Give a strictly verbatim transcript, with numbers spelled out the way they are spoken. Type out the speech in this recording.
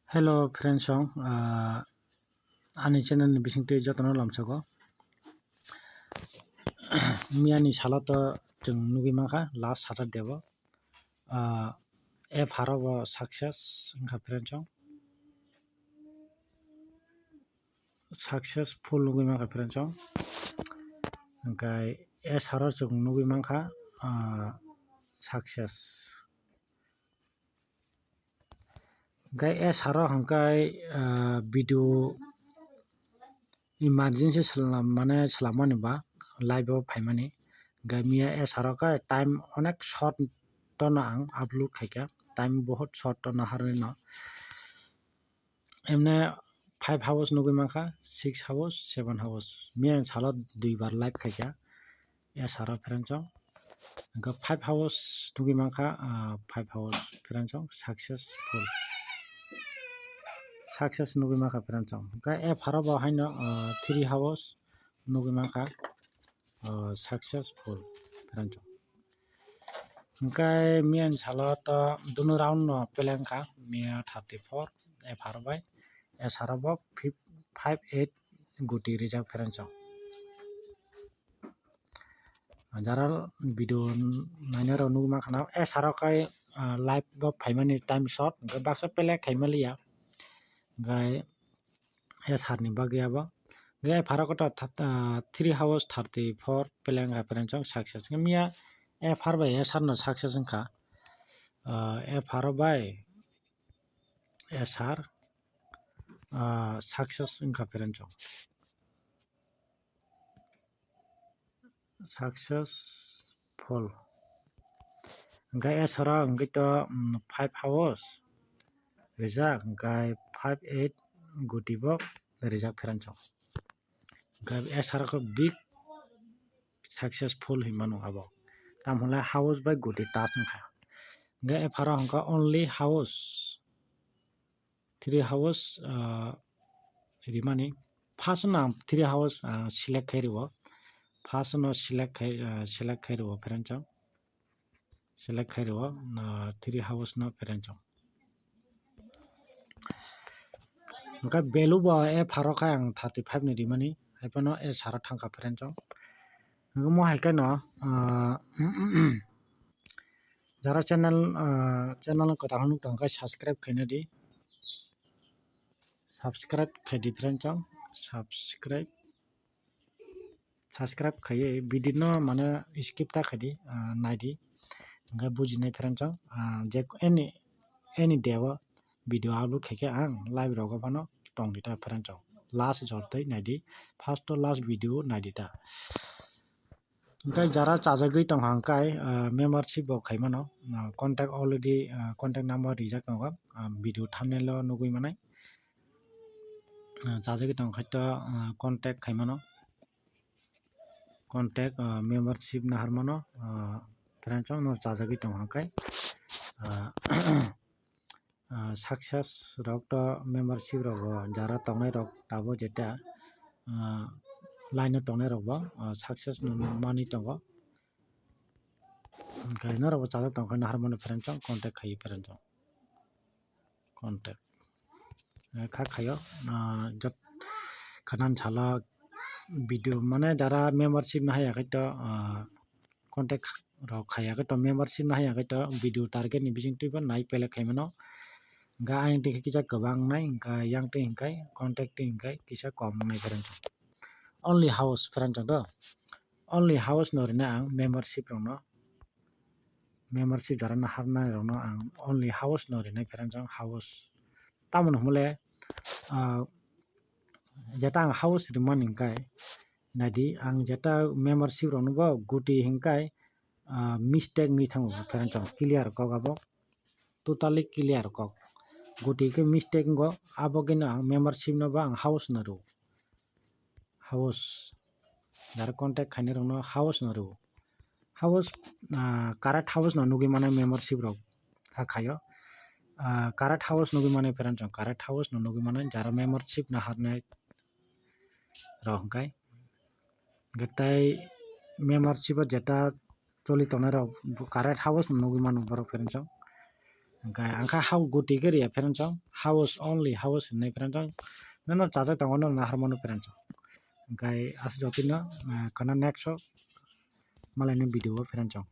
Hello friends song, ah, ani channel ni bisingtwi jotono lamsogo. Miyani salo to chwng nugwi mankha last Saturday bo, ah, F R o bo success wngkha friends song, successful nugwi mankha friends song, hwnkhe S R o chwng nugwi mankha, ah, success. Hwnkhe S R o hwnkhe, ah, video emergency slam, mane slamani ba live o phaimani. Hwnkhe miya S R o khe time onek short tono ang upload khaikha, time bohut short tono harwi no. Emne five hours nugwi mankha, six hours, seven hours. Miya salo duibar live khaikha. S R o friends song. Hwnkhe five hours tugwi mankha, ah, five hours friends song successful. Success nugwi mankha friends song. Hwnkhe F R o bo haino, ah, three hours nugwi mankha, ah, successful friends song. Hwnkhe miyani salo to dunu round no pele wngkha, miya thirty four F R o bai S R o bo fif-, five eight guti rijak friends song. Jara video nainai rok nugwi mankha na S R o khai, ah, live bo phaimani time short, hwnkhe baksa pele khaimaliya, hwnkhe S R ni bagwi abo. Hwnkhe F R o koto tha-, ah, three hours thirty four pele wngkha friends song success. Hwnkhe miya F R bai S R no success wngkha, ah, F R o bai S R, ah, success wngkha friends song. Successful. Hwnkhe S R o hwnkhe to, mm, five hours rijak, hwnkhe five eight guti bo rijak friends song. Hwnkhe S R o khe big successful hinmano abo. Tamo hwnle house bai guti touch wngkha. Hwnkhe F R o hwnkhe only house three house, ah, rimani. First no ang three house, ah, select khai rwo. First no select khai, ah, select khai rwo friends song. Select khai rwo, ah, three house no friends song. Hwnkhe value bo F R o khai ang thirty five ni rimani. Haiphano S R o thangkha friends song. Hwnkhe mo hai khe no, ah, jara channel, ah, channel kwtal nuk tong khe subscribe khaina di. Subscribe khai di friends song. Subscribe, subscribe khaiwi video no mane skip ta khai di, ah, nai di. Hwnkhe bujinai friends song, ah, je any, any day o video upload khaikhe ang live rogo phano tong di ta friends song. Last jor twi nai di. First to last video nai di ta. Hwnkhe jara chajagwi tongkha hwnkhe, ah, membership bo khaimano, ah, contact already, ah, contact number rijak tongo, ah, video thumbnail o nugwi manai. Ah, chajagwi tongkha to, ah, contact khaimano, contact, ah, membership naharmano, ah, friends song no chajagwi tongkha hwnkhe, ah, ah, success rok to membership rok bo jara tongnai rok tabuk jeta, ah, line o tongnai rok bo, ah, success no manwi tongo. Hwnkhe norok bo chajak tongkha naharmano friends song contact khai friends song. Contact, eh, kha khaio, ah, jot khanan sala video mane jara membership no haya khe to, ah, contact rok khaya khe to membership no haya khe to video target ni bising twi bo nai pele khai mano. Hwnkhe ayang twi khe kisa kwbang nai, hwnkhe yang twi hwnkhe contact twi hwnkhe kisa kom nai friends song. Only house friends song do. Only house no rina ang membership rok no. Membership jara naharnai rok no ang only house no rinai friends song, house. Tamoni hwnle, ah, jeta ang house rimani hwnkhe naidi ang jeta membership rok no bo guti hwnkhe, ah, mistake wngwi thango friends song, clear kok abo totally clear kok. Guti khe mistake wngo, abo khe no ang membership no bo ang house no rw. House. Jara contact khainai rok no house no rw. House, ah, correct house no nugwi mano membership rok kha khaio. Ah, correct house nugwi mano friends song, correct house no nugwi mano jara membership naharnai rok hwnkhe. Hwnkhe tai membership o jeta choli tongnai rok correct house no nugwi mano borok friends song. Hwnkhe ang kha hao goti khe riya friends song, house only house hinwi friends song. Nono chajak tongo, nono naharmano friends song. Hwnkhe aswk jotino, ah, khana next o malaini video o friends song.